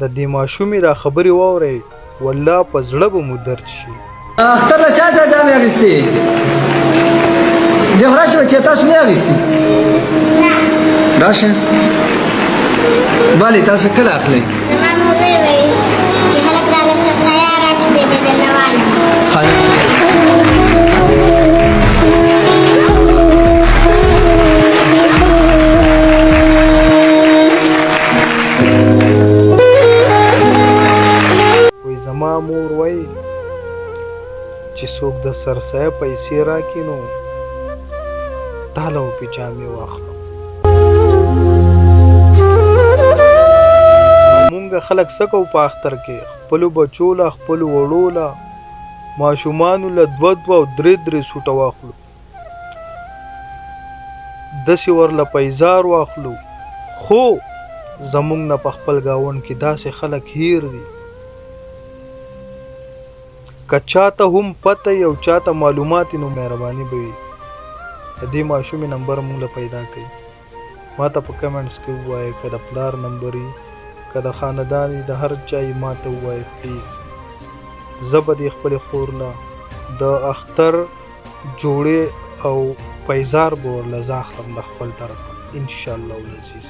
د دې ماشومې دا خبرې واورئ والله په زړه به مو درد شي. اختر له چا چا جامې اخیستې؟ دی خو راشه بچیه، تاسو نه اخیستې؟ راشه بله، تاسو کله اخلئ؟ زما مور ویل چې هلک راله سرسایه راکړي، بیا به درله والم. وایي زما مور وایي چې څوک د سرسایه پیسې راکړي نو تاله به پرې جامې واخلم. مونږ خلک څه کوو په اختر کې؟ خپلو بچو له، خپلو وړو له، ماشومانو له دوه دوه او درې درې سوټه واخلو، داسې ورله پیزار واخلو، خو زمونږ نه په خپل ګاونډ کې داسې خلک هیر دي. که چاته هم پته وي او چاته معلومات وي نو مهرباني به وي د دې ماشومې نمبر مونږ له پیدا کړئ، ماته په کمنټس کې ووایه که د پلار نمبر وي، که د خاندان وي، د هر چا یې ماته ووایه پلیز. زه به دې خپلې خور له د اختر جوړې او پیزار به ورله زه اخلم د خپل طرفه انشاءالله العزیز.